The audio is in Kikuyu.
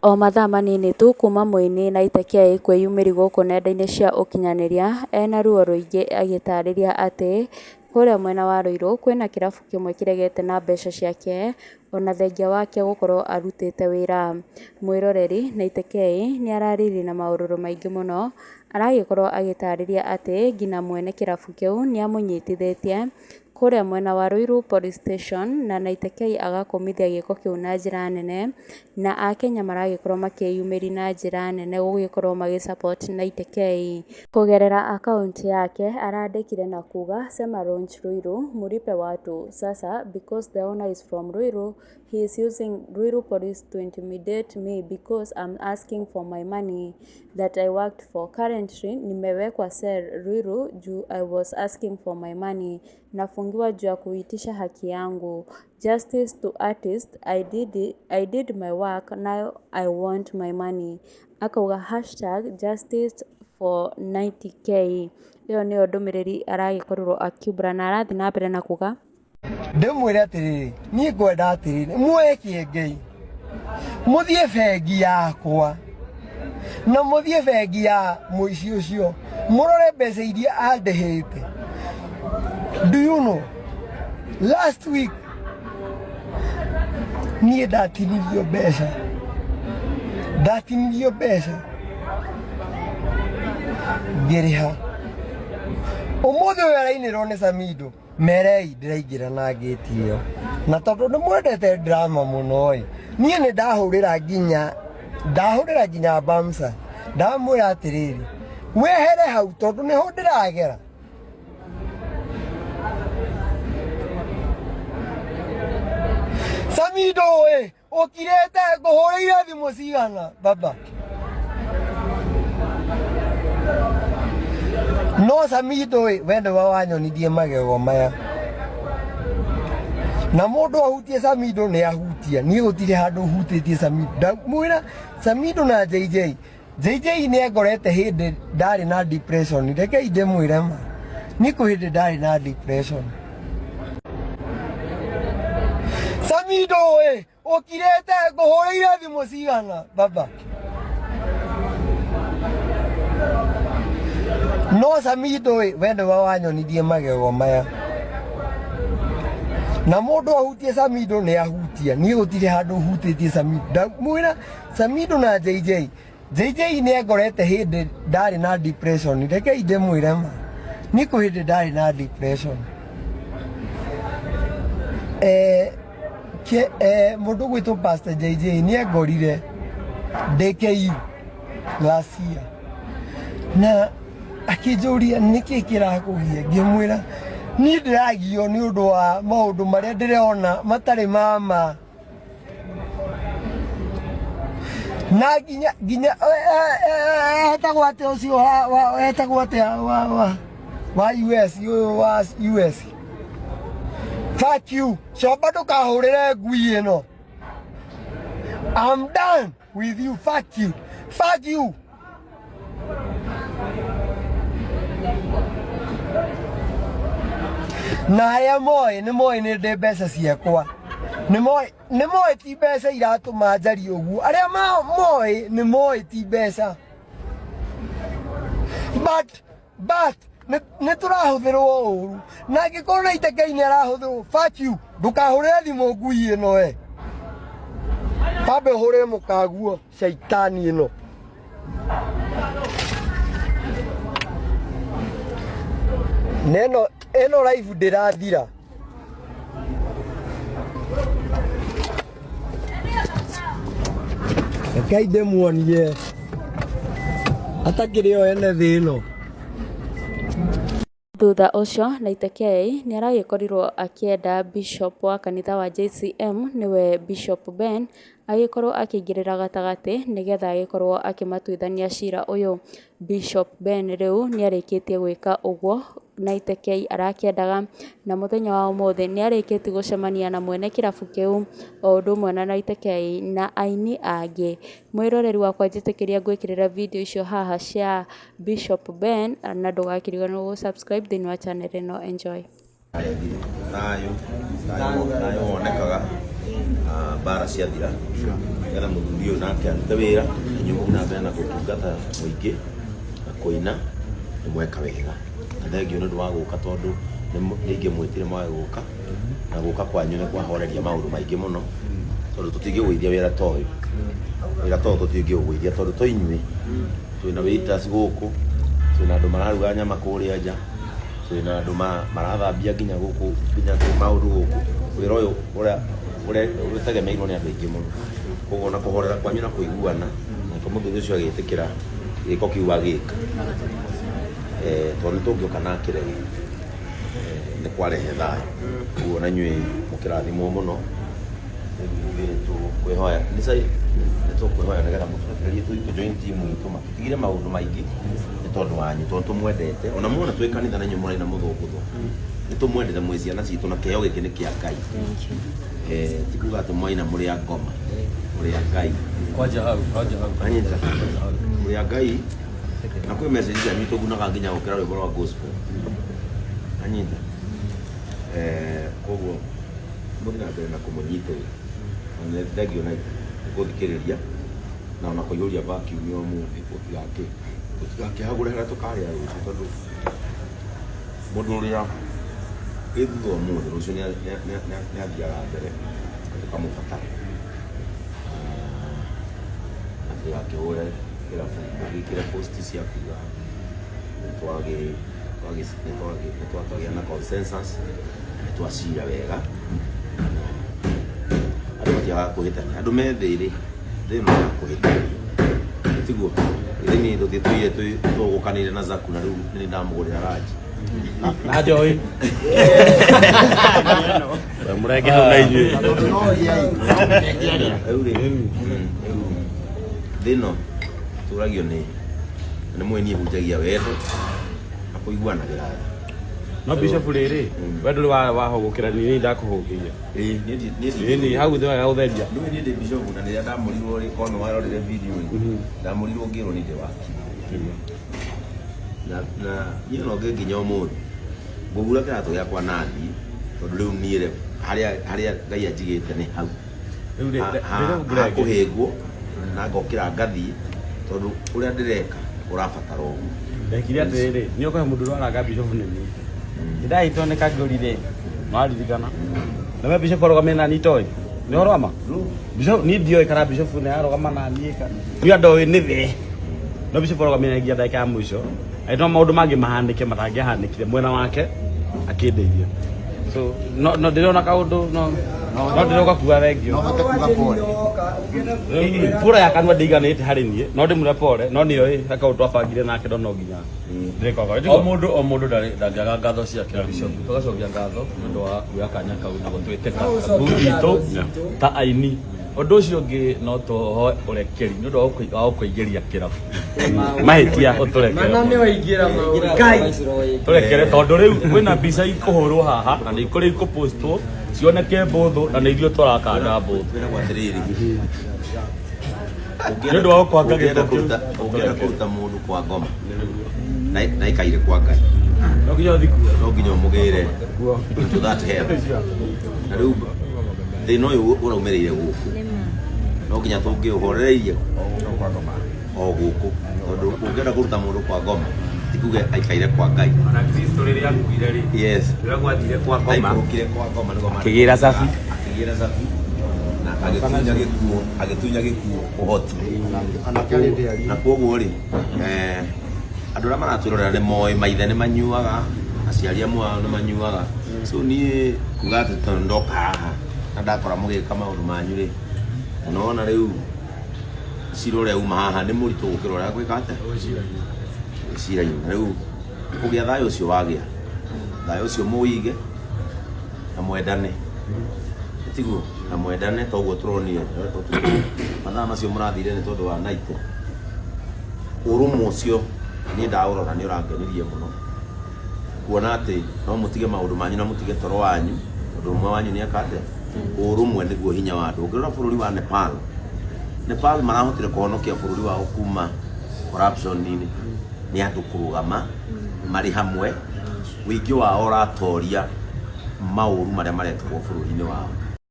O mathaa manini tu kuma mũini Naite K kwĩyumĩria gũkũ nenda-inĩ cia ũkinyanĩria ena ruo rũingĩ agĩtarĩria atĩ kũrĩa mwena wa Ruiru kwĩna kĩrabu kĩmwe kĩregete na mbeca ciake ona thengia wake gũkorwo arutĩte wĩra. Mwĩroreri Naite K nĩararirie na maũrũrũ maingĩ mũno aragĩkorwo agĩtarĩria atĩ nginya mwene kĩrabu kĩu nĩamũnyitithĩtie kũrĩa mwena wa Ruiru Police Station na Naite K agakũmithia gĩko kĩu na njĩra nene, na akenya maragĩkorwo makĩyumĩria na njĩra nene gũgĩkorwo magĩ support Naite K. Kũgerera akaunti yake arandĩkire na kuga Sema launch Ruiru mũlipe watu sasa because the owner is from Ruiru he is using Ruiru police to intimidate me because I'm asking for my money that I worked for. Currently nimewekwa cell Ruiru juu I was asking for my money. Nafungiwa juu ya kuitisha haki yangu. Justice to artist, I did my work, now I want my money. Akauga hashtag justice for 90K. Ĩyo nĩyo ndũmĩrĩri aragĩkorirwo akiumbũra na arathiĩ na mbere na kuga Ndĩmwĩre atĩrĩrĩ, niĩ ngwenda atĩrĩrĩ, muoye kĩengei, mũthiĩ bengi yakwa, na mũthiĩ bengi ya mũici ũcio, mũrore mbeca iria andĩhĩte. Do you know, last week niĩ ndatinirio mbeca, ndatinirio mbeca ngĩrĩha. Ũmũthĩ ũyũ arainĩrwo nĩ Samido. Merei ndĩraingĩra na ngĩti ĩyo na tondũ nĩ mwendete drama mũno ĩ niĩ nĩ ndahũrĩra nginya ndahũrĩra nginya Bamsa ndamwĩra atĩrĩrĩ wehere hau tondũ nĩho ndĩragera. Samido ĩ Ũkirĩte ngũhũrĩire thimũ cigana baba? No Samido ĩ, we nĩwe wanyonirie magego maya. Na mũndũ ahutie Samido nĩ ahutia. Niĩ gũtirĩ handũ hutĩtie Samido. Ndamwĩra Samido na JJ. JJ nĩ angorete hĩndĩ ndarĩ na depression. Rekei ndĩmwĩre ma. Niĩ kwĩ hĩndĩ ndarĩ na depression. Samido ĩ, ũkirĩte ngũhũrĩire thimũ cigana baba? No Samido ĩ, we nĩwe wanyonirie magego maya. Na mũndũ ahutie Samido nĩ ahutia. Niĩ gũtirĩ handũ hutĩtie Samido. Ndamwĩra Samido na JJ. JJ nĩ angorete hĩndĩ ndarĩ na depression. Rekei ndĩmwĩre ma. Niĩ kwĩ hĩndĩ ndarĩ na depression. Eh, ke, eh, mũndũ gwĩtwo Pastor JJ nĩ angorire ndĩ KU last year. Na akĩnjũria nĩkĩ kĩrakũgia ngĩmwĩra niĩ ndĩragio nĩ ũndũ wa maũndũ marĩa ndĩrona matarĩ ma ma na nginya nginya etagwo atĩa ũcio etagwo atĩa wa wa wa US ũyũ wa US fuck you coba ndũkahũrĩre ngui ĩno I'm done with you fuck you fuck you na arĩa moĩ nĩ moĩ nĩ ndĩ mbeca ciakwa nĩ moĩ nĩ moĩ ti mbeca iratũma njarie ũguo arĩa moĩ nĩ moĩ ti mbeca but but nĩ tũrahũthĩrwo ũru na angĩkorwo na iteke nĩ arahũthĩrwo fuck you ndũkahũrĩre thimũ ngui ĩno we wambe ũhũrĩre mũkaguo shaitani ĩno neno ĩno live ndĩrathira Rekei ndĩmuonie atakĩrĩ o ene thĩ ĩno. Thutha ũcio Naite K nĩaragĩkorirwo akĩenda Bishop wa kanitha wa JCM nĩwe Bishop Ben agĩkorwo akĩingĩrĩra gatagatĩ nĩgetha agĩkorwo akĩmatuithania cira ũyũ. Bishop Ben rĩu nĩarĩkĩtie gwĩka ũguo Naite K arakĩendaga, na mũthenya wa ũmũthĩ nĩarĩkĩtie gũcemania na mwene kĩrabu kĩu o ũndũ ũmwe na Naite K na aini angĩ. Mwĩroreri wakwa njĩtĩkĩria ngwĩkĩrĩre video icio haha cia Bishop Ben na ndũgakĩriganĩrwo gũ subscribe thĩinĩ wa channel ĩno. Enjoy. Thayũ, thayũ, thayũ wonekaga. Mbara ciathira nĩgetha mũthuri ũyũ nake arute wĩra, na inyuĩ mũthiĩ na mbere na gũtungata mũingĩ na kũina. Nĩ mweka wega na thengiũ nĩ ũndũ wa gũka, tondũ nĩ ingĩmwĩtire mwage gũka, na gũka kwanyu nĩ kwahoreria maũndũ maingĩ mũno, tondũ tũtingĩgũithia wĩra ta ũyũ. Wĩra ta ũyũ tũtingĩũgũithia tondũ to inyuĩ, twĩna waiters gũkũ, twĩna andũ mararuga nyama kũrĩa nja, twĩna andũ marathambia nginya gũkũ, nginya maũndũ gũkũ. Wĩra ũyũ ũrĩa ũtegemeirwo nĩ andũ aingĩ mũno. Koguo na kũhorera kwanyu na kũiguana, nake mũthuri ũcio agĩtĩkĩra gĩko kĩu agĩka, tondũ nĩ tũngĩũka na akĩrege, nĩ kwarehe thayũ. Koguo na inyuĩ mũkĩrathimwo mũno. Rĩu ithuĩ tũkwĩhoya nĩ tũkwĩhoya nĩgetha mũtũrekererie tũthiĩ tũ join team itũ, matũtigire maũndũ maingĩ nĩ tondũ wanyu, tondũ tũmwendete. Ona muona twĩ kanitha na inyuĩ mũraina mũthũngũtho, nĩ tũmwendete mwĩ ciana citũ, na kĩheo gĩkĩ nĩ kĩa Ngai. Ti kuga atĩ mwaina mũrĩ a ngoma, mũrĩ a Ngai. Kwanja hau, kwanja hau. Anyita mũrĩ a Ngai, na kwĩ message cianyu itũgunaga nginya gũkĩra rwĩmbo rwa gospel. Anyita. Koguo mũthiĩ na mbere na kũmũnyitĩrĩra, na nĩ thengiũ na gũthikĩrĩria na ona kũiyũria vacuum ya ũmũthĩ, gũtigakĩhagũre harĩa tũkarĩa rũciũ, tondũ mũndũ ũrĩa wĩ thutha ũmũthĩ, rũciũ nĩ athiaga mbere na tũkamũbatara. Na tũtigakĩhũre kĩrabu, mũgĩkĩre post cia kuga nĩ twakĩgĩa na consensus na nĩ twacira wega. Andũ matiagaga kũhĩtania, andũ me thĩ rĩ, thĩ ĩno ya kũhĩtania, tiguo? Githĩ niĩ tũtitũire tũgũkanĩire na Zaku, na rĩu nĩ ndamũgũrĩra ranji na njohi mũrenge hau na inyuĩ. Rĩu rĩ, rĩu thĩ ĩno tũragio nĩ mũĩ niĩ hunjagia wendo na kũiguanagĩra tha. No bishop rĩrĩ, we ndũrĩ wahũgũkĩra niĩ ndakũhũgĩire. Ĩĩ, niĩ Ĩni hau thĩ wega gũtheria. Nĩũĩ niĩ ndĩ bishop, na rĩrĩa ndamũrirwo rĩ, korwo nĩ warorire video rĩ, ndamũrirwo ngĩrwo nĩ ndĩ wakiri, na niĩ no ngĩ nginya ũmũthĩ ngũhura kĩratũ gĩakwa na thiĩ, tondũ rĩu niĩ rĩ, harĩa Ngai anjigĩte nĩ hau. Rĩu rĩ, rĩrĩa ngũrenge. Hakũhĩngwo na ngokĩra ngathiĩ, tondũ ũrĩa ndĩreka ũrabatara ũguo. Ndekire atĩrĩrĩ, nĩ ũkohe mũndũ ũrĩa waranga bishop nĩ niĩ. Ndĩrahĩtwo nĩ kangũri rĩ, nĩwaririkana. Na we bishop arũgamĩte na niĩ itoĩ. Nĩ ũhoro wa ma? Bishop niĩ ndioĩ kana bishop nĩ arũgama na niĩ kana. Niĩ ndoĩ nĩ we. No bishop arũgamĩte nginya ndagĩka ya mũico. Agĩtũma maũndũ mangĩ mahanĩke matangĩahanĩkire mwena wake akĩndeithia. So no ndĩrona kaũndũ no ndĩroka kuga thengiũ. No hote kuga pole. Pole ya kanua ndĩiganĩte harĩ niĩ, no ndĩmwĩre pole, no nĩoĩ he kaũndũ twabangire nake, no nginya ndĩrĩkoga. O mũndũ ndangĩaga ngatho ciake. Bishop, tũgacokia ngatho nĩ ũndũ wa kuoya kanya kau na gũtwĩtĩka group itũ ta aini. Ũndũ ũcio ũngĩ, no tũhoe ũrekeri nĩ ũndũ wa gũkũingĩria kĩrabu. Mahĩtia. Ũtũrekere tũrekere, tondũ rĩu kwĩna mbica ikũhũrwo haha na nĩ ikũrĩ ikũpostwo cioneke mbũthũ, na nĩ ithuĩ tũrakanda mbũthũ. Kwĩragwo atĩrĩrĩ, Nĩ ũndũ wa gũkwanga ũngĩenda gĩko kĩu. Ũngĩenda kũruta mũndũ kwa ngoma na ikaire kwa Ngai, No nginya ũthiĩ kuo. No nginya ũmũgĩre to that hell. Na rĩu thĩna ũyũ ũraumĩrĩire gũkũ, no nginya tũngĩũhorereirie o gũkũ, tondũ ũngĩenda kũruta mũndũ kwa ngoma, ti kuga aikaire kwa Ngai. Ona Kristo rĩrĩa akuire rĩ, rĩrĩa gwathire kwa ngoma, Aikũrũkire kwa ngoma nĩguo Akĩgĩra cabi. Akĩgĩra cabi na agĩtunya gĩkuũ, agĩtunya gĩkuũ ũhoti. Na koguo rĩ, andũ arĩa maratwĩrorera nĩ moĩ maithe nĩ manyuaga, aciari amwe ao nĩ manyuaga. So niĩ kuga atĩ tondũ ndoka haha na ndakora mũgĩka maũndũ manyu rĩ, na nĩwona rĩu cira ũrĩa uma haha nĩ mũritũ gũkĩra ũrĩa gwĩka atĩa gwĩciragia. Na rĩu kũgĩa thayũ ũcio, wagĩa thayũ ũcio, mũwĩige na mwendane, tiguo? Na mwendane toguo tũronire ũtukũ mathaa macio mũrathire nĩ tondũ wa naite. Ũrũmwe ũcio niĩ ndaũrora nĩ ũrangenirie mũno, kuona atĩ no mũtige maũndũ manyu na mũtige toro wanyu tondũ ũmwe wanyu nĩ eka atĩa. Ũrũmwe nĩguo hinya wa andũ. Ũngĩrora bũrũri wa Nepal, Nepal marahotire kũhonokia bũrũri wao kuma corruption-inĩ nĩ andũ kũrũgama marĩ hamwe. Ũingĩ wao ũratoria maũru marĩa marekagwo bũrũri-inĩ wao.